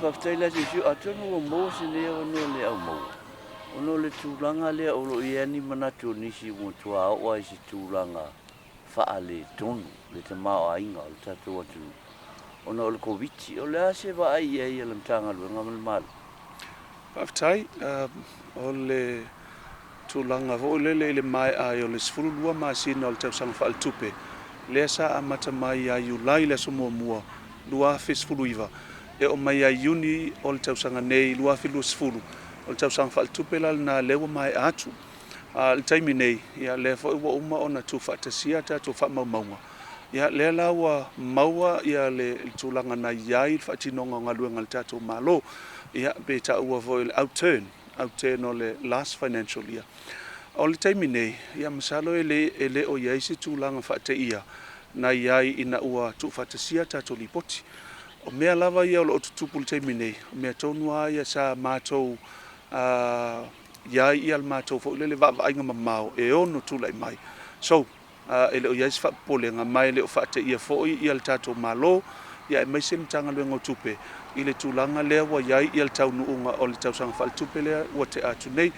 Faafetai la Siusiu, atonu ua maua si nei avanoa le au maua, ona o le tulaga lea o lo o i ai ni manatu o nisi ua matua oo ai i se tulaga faaletonu le tamaoaiga o le tatou atunuu ona o le Koviti. O le a se vaai i ai a le Matagaluega ma le Malo? Faafetai. O le tulaga foi lele i le maea ai o le 12 masina o le tausaga faaletupe, lea sa amata mai ia Iulai i le aso 1, 2019, e oo mai ia Iuni o le tausaga nei 2020, o le tausaga faaletupe la lena lea ua maea atu. A o le taimi nei, ia lea foi ua uma ona tuufaatasia a tatou faamaumauga, ia lea la ua maua ia le tulaga na i ai le faatinoga o galuega a le tatou Malo, ia pe taua foi o le outturn, outturn o le last financial year. O le taimi nei, ia masalo e le o i ai se tulaga faateia na i ai ina ua tuufaatasia a tatou lipoti. O mea lava ia o lo o tutupu i le taimi nei, o mea tonu lava ia sa matou i ai ia le matou foi lele vaavaaiga mamao e ono tulai mai. So, e le o i ai se faapopolega ma e le o faateia foi ia le tatou Malo, ia aemaise le Matagaluega o Tupe i le tulaga lea ua i ai ia le taunuuga o le tausaga faaletupe lea ua tea atu nei.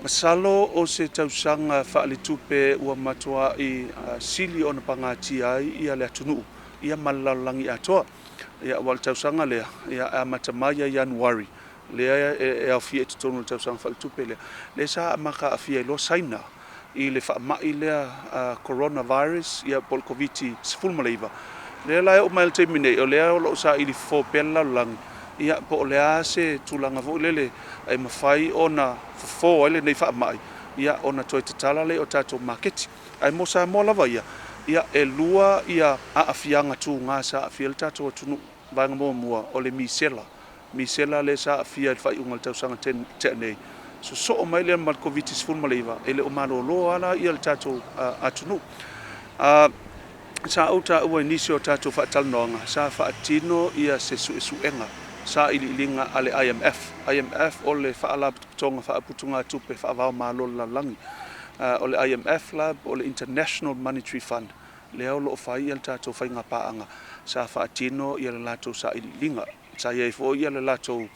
Masalo o se tausaga faaletupe ua matuai sili ona pagatia ai ia le atunuu ia ma le lalolagi atoa. Ia aua o le tausaga lea, ia e amata mai ia Ianuari, lea e aofia i totonu o le tausaga faaletupe lea, lea sa amata aafia ai loa Saina i le faamai lea coronavirus ia po o le Koviti-19. Lea la e oo mai i le taimi nei, o lea o lo o saili fofo pea le lalolagi, ia po o le a se tulaga foi lele e mafai ona fofo ai lenei faamai, ia ona toe tatala lea o tatou maketi. Ae mo Samoa lava ia, ia e lua ia aafiaga tuga sa aafia ai le tatou atunuu. Vaega muamua, o le misela. Misela lea sa aafia i le faaiuga o le tausaga tea nei. Sosoo mai lea ma le Koviti-19, e le o malolo lava la ia le tatou atunuu. Sa ou taua i nisi o tatou faatalanoaga, sa faatino ia se suesuega sailiiliga a le IMF. IMF o le Faalapotopotoga Faaputugatupe Faava-o-Malo o le lalolagi. O le IMF la po o le International Monetary Fund, lea o lo o fai ia le tatou faiga paaga, sa faatino ia le latou sailiiliga. Sa i ai foi ia le latou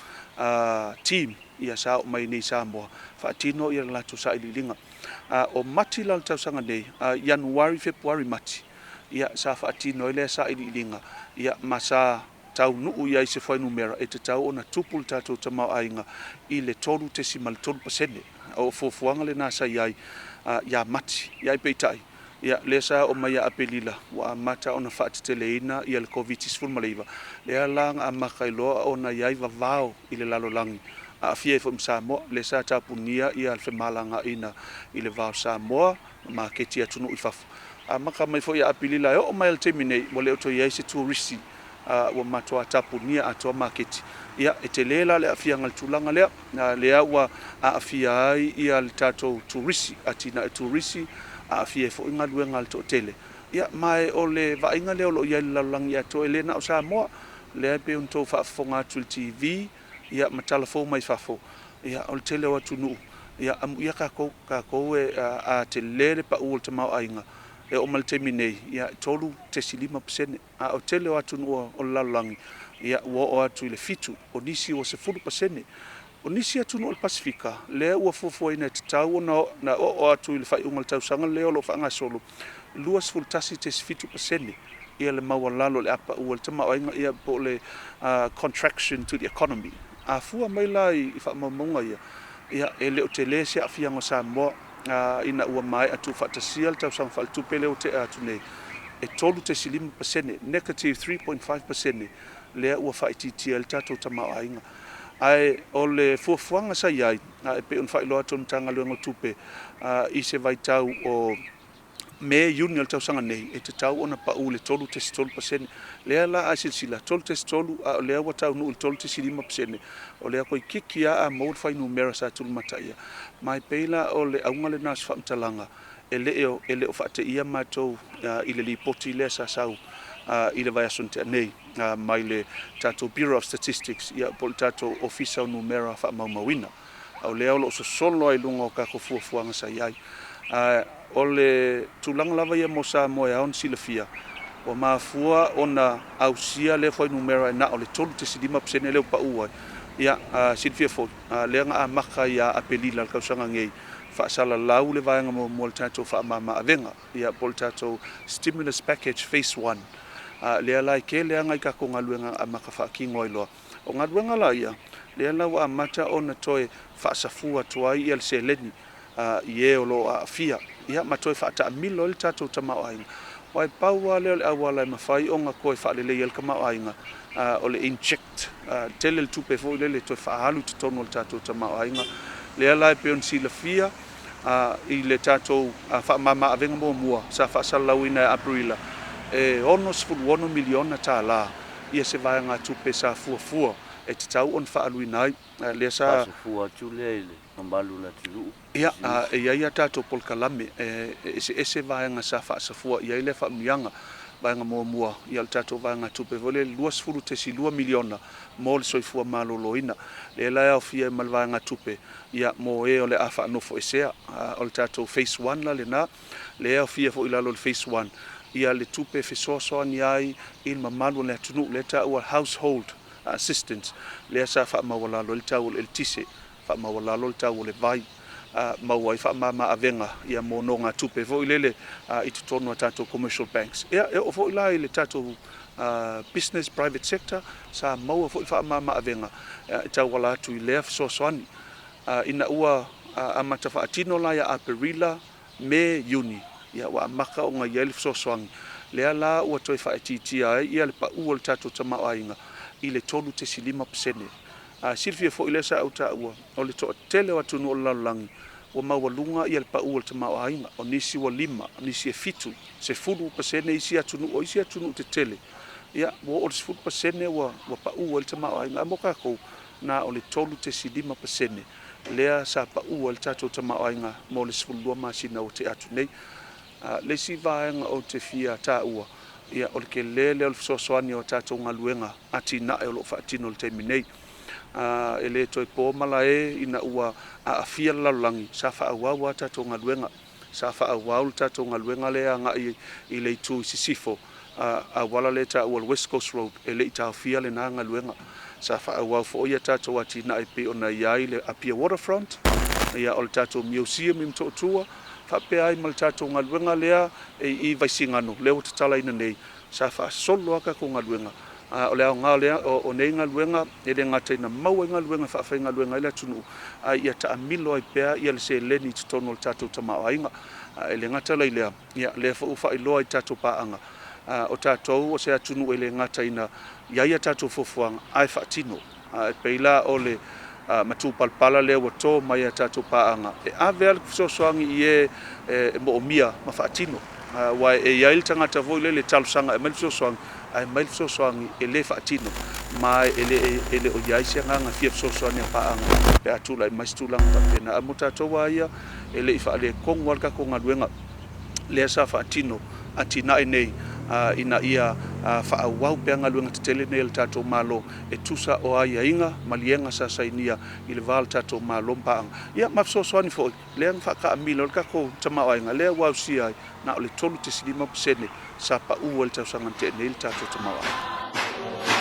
team ia sa oo mai nei i Samoa, faatino ia le latou sailiiliga. O Mati la o le tausaga nei, Ianuari, Fepuari, Mati, ia sa faatino ai lea sailiiliga, ia ma sa taunuu i ai i se fuainumera e tatau ona tupu le tatou tamaoaiga i le 3.3%. O fuafuaga lena sa i ai ia Mati. Ia ae peitai, ia lea sa oo mai ia Aperila ua amata ona faateteleina ia le Koviti-19, lea la na amata ai loa ona i ai vavao i le lalolagi, aafia ai foi ma Samoa, lea sa tapunia ia le femalagaaiga i le va o Samoa ma maketi i atunuu i fafo. Amata mai foi ia Aperila e oo mai lava i le taimi nei, ua le o toe i ai se turisi, ua matua tapunia atoa maketi. Ia, e tele la le aafiaga i le tulaga lea, lea ua aafia ai ia le tatou turisi, atinae turisi, aafia ai foi galuega a le toatele. Ia, ma o le vaaiga lea o lo o i ai i le lalolagi atoa, e le na o Samoa. Lea e pei ona outou faafofoga atu i le TV ia ma tala fou mai fafo, ia o le tele o atunuu, ia amuia tatou, tatou a tele le pau o le tamaoaiga, e oo mai i le taimi nei, ia e 3.5%. A o le tele o atunuu o le lalolagi, ia ua oo atu i le 7, o nisi ua 10%. O nisi atunuu o le Pasefika, lea ua fuafuaina e tatau ona oo atu i le faaiuga o le tausaga lea o lo o faagasolo, 21.7% ia le maualalo o le a pau ai le tamaoaiga, ia po o le contraction to the economy. A fua mai la i faamaumauga ia, ia e le o tele se aafiaga o Samoa ina ua maea tuufaatasia le tausaga faaletupe lea ua tea atu nei, e 3.5%, negative 3.5% lea ua faaitiitia ai le tatou tamaoaiga. Ae o le fuafuaga sa i ai, e pei ona faailoa atu e le Matagaluega o Tupe i se vaitau o Me, Iuni o le tausaga nei, e tatau ona pau i le 3.3%. Lea la a silasila, 3.3 a o lea ua taunuu i le 3.5%, o lea toeitiiti lava a maua le fuainumera sa tulimataia. Ma e pei la o le auga lena o se faamatalaga, e le o faateia matou i le lipoti lea sa sau i le vaiaso na tea nei mai le tatou Bureau of Statistics, ia po o le tatou Ofisa o Numera Faamaumauina. O lea o lo o sosolo lava i luga o tatou fuafuaga sa i ai. O le tulaga lava ia mo Samoa e ao ona silafia, Ua mafua ona ausia lea fuainumera e na o le 3.5% lea ua pau ai. Ia, silafia foi, lea na amata ia Aperila le tausaga nei, faasalalau le vaega muamua o le tatou faamama-avega, ia po o le tatou stimulus package phase one. Lea la e tele lava nai tatou galuega na amata faatino ai loa. O galuega la ia, lea la ua amata ona toe faasafua atu ai le seleni i e o lo o aafia, ia ma toe faataamilo ai le tatou tamaoaiga. Aua e pau lava lea o le auala e mafai ona toe faalelei ai le tamaoaiga, o le inject tele le tupe foi lele e toe faaalu i totonu o le tatou tamaoaiga. Lea la e pei ona silafia i le tatou faamama-avega muamua sa faasalalauina ia Aperila, e $66 miliona tala ia se vaegatupe sa fuafua e tatau ona faaaluina ai. Lea sa. Faasafua atu lea i le mamalu o le atunuu. Ia, e i ai a tatou polokalame, e eseese vaega sa faasafua i ai lea faamanuiaga. Vaega muamua, ia o le tatou vaegatupe foi lea e $20.2 miliona mo le soifua maloloina. Lea la e aofia ai ma le vaegatupe, ia, mo e o le a faanofoesea. O le tatou phase one la lena. Lea e aofia foi i lalo o le phase one, ia le tupe e fesoasoani ai i le mamalu o le atunuu, lea e taua household assistance, lea sa faamaualalo ai le tau o le eletise, faamaualalo le tau o le vai, maua ai faamama-avega ia mo nogatupe foi lele i totonu o tatou commercial banks. Ia, e oo foi la i le tatou business private sector, sa maua foi faamama-avega e tauala atu i lea fesoasoani. Ina ua amata faatino la ia Aperila, Me, Iuni, ia ua amata ona i ai le fesoasoani. Lea la ua toe faaitiitia ai ia le pau o le tatou tamaoaiga i le 3.5%. A silafia foi lea sa ou taua, o le toatele o atunuu o le lalolagi ua maualuga ia le pau o le tamaoaiga. O nisi ua 5, o nisi e 7, 10% isi atunuu, o isi atunuu tetele, ia ua oo i le 10% ua pau ai le tamaoaiga. Ae mo tatou, na o le 3.5% lea sa pau ai le tatou tamaoaiga mo le 12 masina ua tea atu nei. O le isi vaega ou te fia taua, ia o le tele lea o le fesoasoani o a tatou galuega atinae o lo o faatino i le taimi nei. E le toe po malae ina ua aafia le lalolagi, sa faaauau lava a tatou galuega. Sa faaauau le tatou galuega lea agai i le itu i sisifo, auala lea e taua o le West Coast Road, e le i taofia lena galuega. Sa faaauau foi a tatou atinae e pei ona i ai le Apia Waterfront, ia o le tatou Museum i Motootua, faapea ai ma le tatou galuega lea i Vaisigano, lea ua tatalaina nei, sa faasolo lava tatou galuega. A o le aoga o lea, o nei galuega, e le gata ina maua ai galuega e faafaigaluega ai le atunuu, a ia taamilo ai pea le seleni i totonu o le tatou tamaoaiga. E le gata la i lea, ia lea foi ua faailoa i tatou paaga, o tatou o se atunuu e le gata ina i ai a tatou fuafuaga, ae faatino. E pei la o le matupalapala lea ua to mai e a tatou paaga, e ave lava le fesoasoani i e e moomia ma faatino. Aua e i ai le tagata foi lele e talosaga e aumai le fesoasoani, ae aumai le fesoasoani e le faatino, ma e le o i ai se agaga fia fesoasoani a paaga pe a tulai mai se tulaga faapena. Ae mo tatou lava ia, e le i faaletonu lava le tatou galuega lea sa faatino atinae nei ina ia faaauau pea galuega tetele nei a le tatou Malo e tusa o aiaiga maliega sa sainia i le va o le tatou Malo ma paaga. Ia ma fesoasoani foi lea na faataamilo ai le tatou tamaoaiga lea ua ausia ai na o le 3.5% sa pau ai le tausaga na tea nei le tatou tamaoaiga.